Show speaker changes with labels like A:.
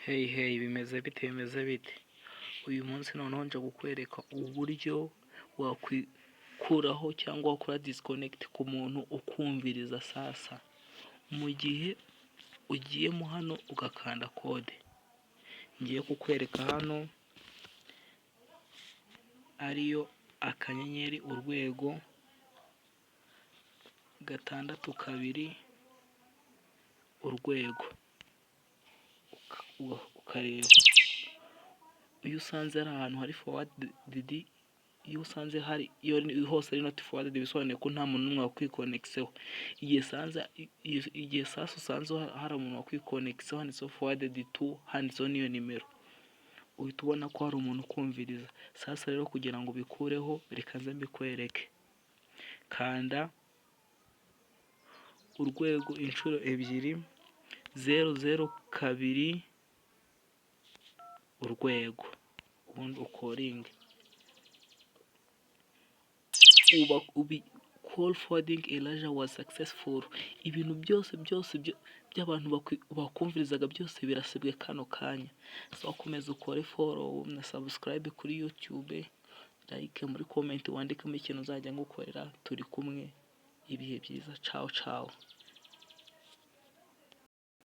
A: Hey hey, bimeze bite, bimeze bite? Uyu munsi noneho nje kukwereka uburyo wakwikuraho cyangwa wakora disconnect ku muntu ukumviriza. Sasa mu gihe ugiyemo hano ugakanda code ngiye kukwereka hano, ariyo *#662#, ukareba iyo usanze ari ahantu hari forwarded. Iyo usanze hari iyo hose ari not forwarded, bisobanuye ko nta muntu n'umwe wakwikonekiseho. Igihe sasa usanze hari umuntu wakwikonekiseho, handitseho "forwarded to", handitseho n'iyo nimero, uhita ubona ko hari umuntu ukumviriza. Sasa rero, kugira ngo ubikureho, reka nze mbikwereke. Kanda *****#, ubundi ukoringe. Uba ubi "Call forwarding erasure was successful". Ibintu byose byose by'abantu bakumvirizaga byose birasibwe kano kanya. So komeza ukore follow na subscribe kuri YouTube, like, muri comment wandikemo ikintu uzajya ngukorera. Turi kumwe, ibihe byiza, ciao ciao.